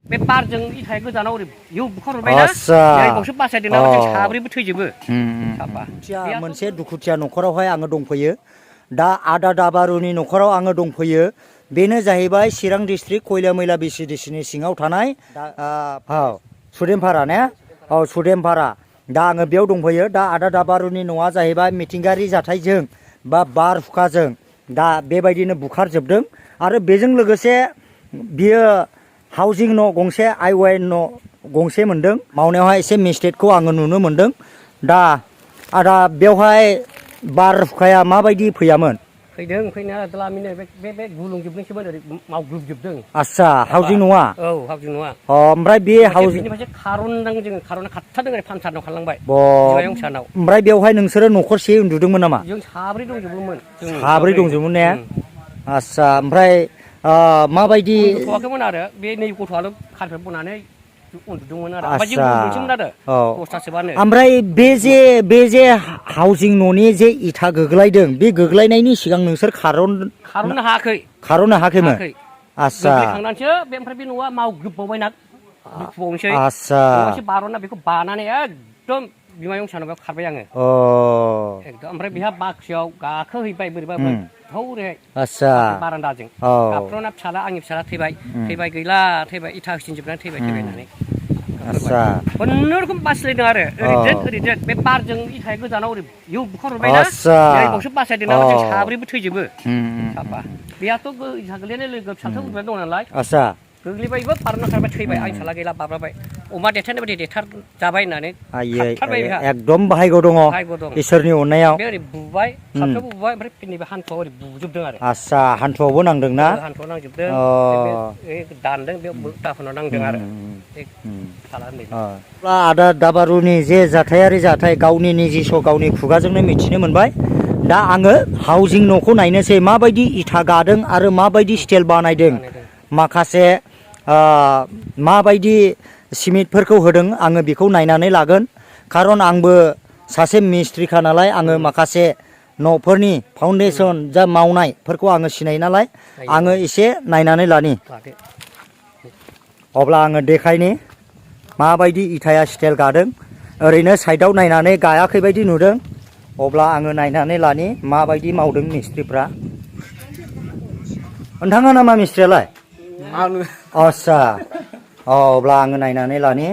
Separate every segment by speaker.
Speaker 1: बे बारजों इथाय गोजानाव ओरै इयाव बुखारहरबायना बेहाय गंसे बासायदोंना जों साब्रैबो थैजोबो साफा
Speaker 2: मोनसे दुखुथिया न'खरावहाय आङो दंफैयो दा आदा दाबारुनि न'खराव आङो दंफैयो बेनो जाहैबाय चिरां डिस्ट्रिक्ट खयला मैला बिसिडिसिनि सिङाव थानाय सुदेमपारा ने सुदेमपारा दा आङो बेयाव दंफैयो दा आदा दाबारुनि न'आ जाहैबाय मिथिंगायारि जाथायजों बा बारहुंखाजों दा बेबायदिनो बुखारजोबदों आरो बेजों लोगोसे बियो हाउजिं न' गंसे आइवाइन न' गंसे मोनदों मावनायावहाय एसे मिस्टेकखौ आङो नुनो मोनदों दा आदा बेवहाय बारहुंखाया माबायदि फैयामोन
Speaker 1: फैदों फैनाया द्लामिनो बे गुलुंजोबदोंसोमोन ओरै मावग्लुबजोबदों
Speaker 2: आच्छा हाउजिं नङा
Speaker 1: औ हाउजिं नङा
Speaker 2: ओमफ्राय बे हाउजिं
Speaker 1: बेनिफ्रायसो खारनदां जोङो खारना खारथारदों ओरै फामसारनाव खारलांबाय
Speaker 2: ओमफ्राय बेवहाय नोंसोरो न'खरसे उन्दुदोंमोन नामा
Speaker 1: जों साब्रै दंजोबोमोन
Speaker 2: साब्रै दंजोबोमोन ने आच्छा ओमफ्राय माबायदि
Speaker 1: उन्दुथ'वाखैमोन आरो बे नै गथ'आल' खारफेर बनानै उन्दुदोंमोन आरो ओमफ्राय जों उन्दुसोमोन आरो दसथासोबानो
Speaker 2: ओमफ्राय बे जे हाउजिं न'नि जे इथा गोग्लैदों बे गोग्लैनायनि सिगां नोंसोर
Speaker 1: खारनो हायाखैमोन
Speaker 2: आच्छा
Speaker 1: गोग्लैखांनानैसो बे ओमफ्राय बे न'आ मावग्लोबबावबायना दुखुबावनोसै
Speaker 2: आच्छा
Speaker 1: एसे बारना बेखौ बानानै एकदम बिमायं सानाव बेयाव खारबाय आङो एकदम ओमफ्राय बेहा बाख्रियाव गाखोहैबाय बोरैबा हौरैहाय
Speaker 2: आच्छा
Speaker 1: बारान्दाजों गाबफ्रावना फिसाला आंनि फिसाला थैबाय गैला थैबाय इथा होसिनजोबनानै थैबाय होननानै
Speaker 2: आच्छा
Speaker 1: खुनुरुखुम बासिलायदों आरो ओरैजेन बे बारजों इथाय गोजानाव ओरै इयाव बुखारहरबायना बेहाय गंसे बासायदोंना जों साब्रैबो थैजोबो साफा बेहाथ' इथा गोलैनाय लोगो फिसाजो उन्दुनाय दं नालाय गोग्लैबायबो बारना खारबाय थैबाय आं फिसाला गैला बाब्राबाय अमा देरथारनाय बायदि देरथार जाबाय होननानै खारथारबाय बेहा
Speaker 2: एकदम भाग्य दङ इसोरनि अननायाव
Speaker 1: बे ओरै बुबाय खाफ्रावबो बुबाय ओमफ्राय नैबे हान्थुआव ओरै बुजोबदों आरो
Speaker 2: आच्छा हान्थुआवबो नांदोंना
Speaker 1: हान्थुआव नांजोबदों दानदों बे दाफोनाव नांदों आरो
Speaker 2: आदा दाबारुनि जे जाथायारि जाथाय गावनि निजिस' गावनि खुगाजोंनो मिथिनो मोनबाय दा आङो हाउजिं न'खौ नायनोसै माबायदि इथा गादों आरो माबायदि स्टाइल बानायदों माखासे माबायदि सिमेन्टफोरखौ होदों आङो बेखौ नायनानै लागोन खारन आंबो सासे मिस्ट्रिखा नालाय आङो माखासे न'फोरनि फाउन्डेसन जा मावनायफोरखौ आङो सिनायो नालाय आङो एसे नायनानै लानि अब्ला आङो देखायनि माबायदि इथाया स्टाइल गादों ओरैनो साइडआव नायनानै गायाखै बायदि नुदों अब्ला आङो नायनानै लानि माबायदि मावदों मिस्ट्रिफ्रा नोंथाङा नामा मिस्ट्रियालाय आच्छा अब्ला आङो नायनानै लानि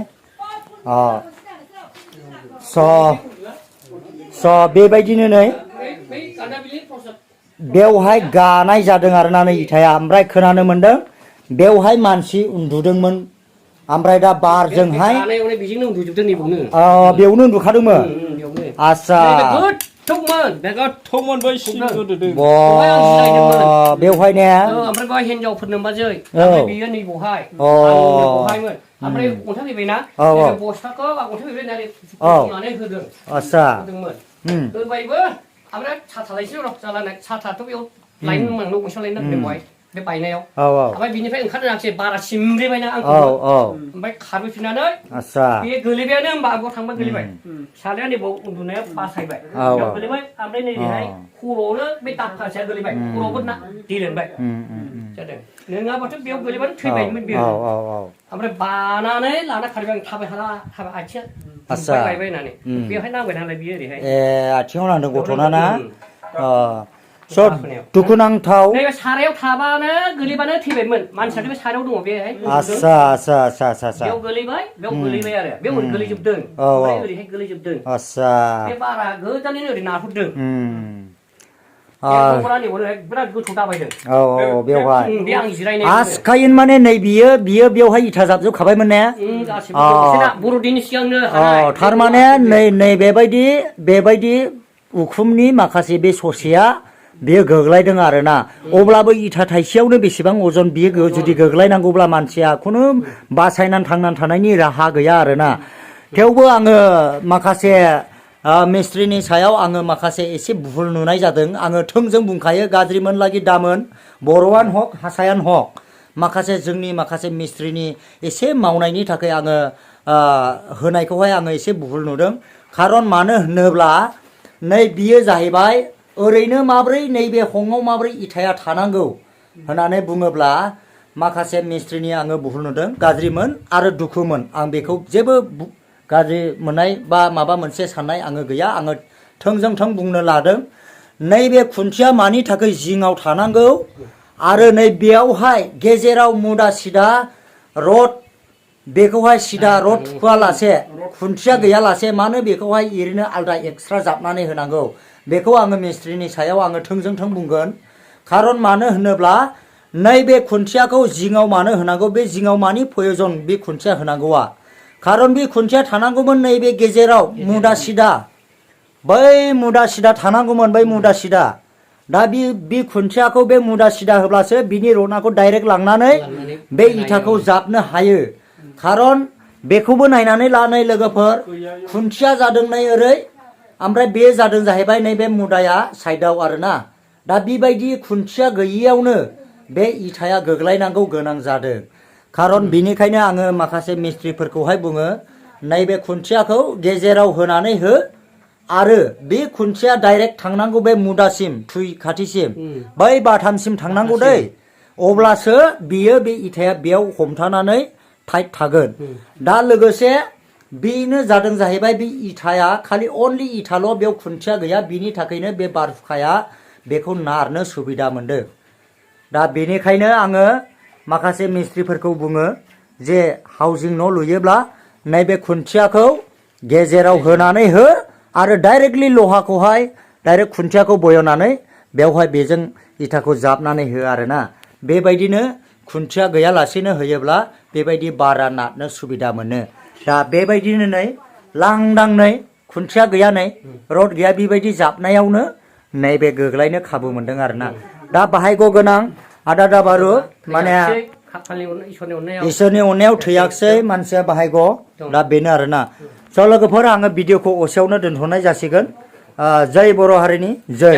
Speaker 2: स' बेबायदिनो नै बेवहाय गानाय जादों आरोना नै इथाया ओमफ्राय खोनानो मोनदों बेवहाय मानसि उन्दुदोंमोन ओमफ्राय दा बारजोंहाय बेयावनो उन्दुखादोंमोन आच्छा बेवहाय ने
Speaker 1: ओमफ्राय बा हिनजावफोरनो माजै ओमफ्राय बियो नै बहाय बहायमोन ओमफ्राय अन्थाइ फैबायना बस्थाखौ अन्थाइ फैबाय होनानै होदों
Speaker 2: आच्छा
Speaker 1: होदोंमोन होबायबो ओमफ्राय साथा लायसै र' जालानाय साथाथ' बेयाव लायनो मोननांगौ गंसे लायनो नांगौ बेवहाय बे बायनायाव ओमफ्राय बिनिफ्राय ओंखारनांसै बारा सिमब्रेबायना आंखौ ओमफ्राय खारबोफिननानै बे गोलैबायानो होमबा आगोआव थांबा गोलैबाय फिसालाया नैबाव उन्दुनाया बासायबाय गोलैबाय ओमफ्राय नैबेहाय खर'आवनो बे दाबखासेया गोलैबाय खर'आवबो दैलेनबाय जादों नङाबाथ' बेयाव गोलैबानो थैबायमोन बेयो ओमफ्राय बानानै लाना खारबाय आं थाबाय हाला थाबाय आथिङा गायबाय होननानै बेवहाय नांबाय नालाय बियो ओरैहाय
Speaker 2: आथिङाव नांदों गथ'ना ना दुखुनांथाव
Speaker 1: सारायाव थाबानो गोलैबानो थैबायमोन मानसियाथ' बे सारायाव दङ बेहाय बेयाव गोलैबाय बेयाव गोलैबाय आरो बेयाव गोलैजोबदों ओरैहाय गोलैजोबदों बे बारा गोजानैनो ओरै नारहरदों बिराद गोथौ दाबायदों
Speaker 2: बेवहाय
Speaker 1: बे आं जिरायनाय
Speaker 2: आसखायन माने नै बियो बेवहाय इथा जाबजोबखाबायमोन ने
Speaker 1: बर'दिननि सिगांनो
Speaker 2: थारमाने नै बेबायदि उखुमनि माखासे बे ससेया बेयो गोग्लैदों आरोना अब्लाबो इथा थाइसेयावनो बेसेबां अजन बियो जुदि गोग्लैनांगौब्ला मानसिया खुनु बासायनानै थांनानै थानायनि राहा गैया आरोना थेवबो आङो माखासे मिस्ट्रिनि सायाव आङो माखासे एसे भुल नुनाय जादों आङो थोंजों बुंखायो गाज्रिमोन लागि दामोन बर'आनो हक हारसायानो हक माखासे जोंनि माखासे मिस्ट्रिनि एसे मावनायनि थाखाय आङो होनायखौहाय आङो एसे भुल नुदों खारन मानो होनोब्ला नै बियो जाहैबाय ओरैनो माब्रै नैबे हङाव माब्रै इथाया थानांगौ होननानै बुङोब्ला माखासे मिस्ट्रिनि आङो बुहुल नुदों गाज्रिमोन आरो दुखुमोन आं बेखौ जेबो गाज्रि मोननाय बा माबा मोनसे साननाय आङो गैया आङो थोंजों थों बुंनो लादों नैबे खुन्थिया मानि थाखाय जिङाव थानांगौ आरो नै बेयावहाय गेजेराव मुदा सिदा रड बेखौहाय सिदा रड थुआलासे खुन्थिया गैयालासे मानो बेखौहाय ओरैनो आलदा एक्सट्रा जाबनानै होनांगौ बेखौ आङो मिस्ट्रिनि सायाव आङो थोंजों थों बुंगोन खारन मानो होनोब्ला नैबे खुन्थियाखौ जिङाव मानो होनांगौ बे जिङाव मानि प्रयोजन बे खुन्थिया होनांगौआ खारन बे खुन्थिया थानांगौमोन नैबे गेजेराव मुदा सिदा बै मुदा सिदा थानांगौमोन बै मुदा सिदा दा बे खुन्थियाखौ बे मुदा सिदा होब्लासो बिनि रडखौ डाइरेक्ट लांनानै बे इथाखौ जाबनो हायो खारन बेखौबो नायनानै लानाय लोगोफोर खुन्थिया जादों नै ओरै ओमफ्राय बे जादों जाहैबाय नैबे मुदाया साइडआव आरोना दा बेबायदि खुन्थिया गैयियावनो बे इथाया गोग्लैनांगौ गोनां जादों खारन बिनिखायनो आङो माखासे मिस्ट्रिफोरखौहाय बुङो नैबे खुन्थियाखौ गेजेराव होनानै हो आरो बे खुन्थिया डाइरेक्ट थांनांगौ बे मुदासिम थुइ खाथिसिम बै बाथामसिम थांनांगौ दै अब्लासो बियो बे इथाया बेयाव हमथानानै टाइट थागोन दा लोगोसे बेनो जादों जाहैबाय बे इथाया खालि अनलि इथाल' बेयाव खुन्थिया गैया बिनि थाखायनो बे बारहुखाया बेखौ नारनो सुबिदा मोनदों दा बेनिखायनो आङो माखासे मिस्ट्रिफोरखौ बुङो जे हाउजिं न' लुयोब्ला नैबे खुन्थियाखौ गेजेराव होनानै हो आरो डाइरेक्टलि लहाखौहाय डाइरेक्ट खुन्थियाखौ बयनानै बेवहाय बेजों इथाखौ जाबनानै हो आरोना बेबायदिनो खुन्थिया गैयालासेनो होयोब्ला बेबायदि बारा नारनो सुबिदा मोनो दा बेबायदिनो नै लांदांनै खुन्थिया गैया नै रड गैया बेबायदि जाबनायावनो नैबे गोग्लैनो खाबु मोनदों आरोना दा बाहायग' गोनां आदा दाबारु माने इसोरनि अननायाव थैयाखसै मानसिया बाहायग' दा बेनो आरोना स' लोगोफोर आङो भिडिअखौ असेयावनो दोनथ'नाय जासिगोन जय बर' हारिनि जय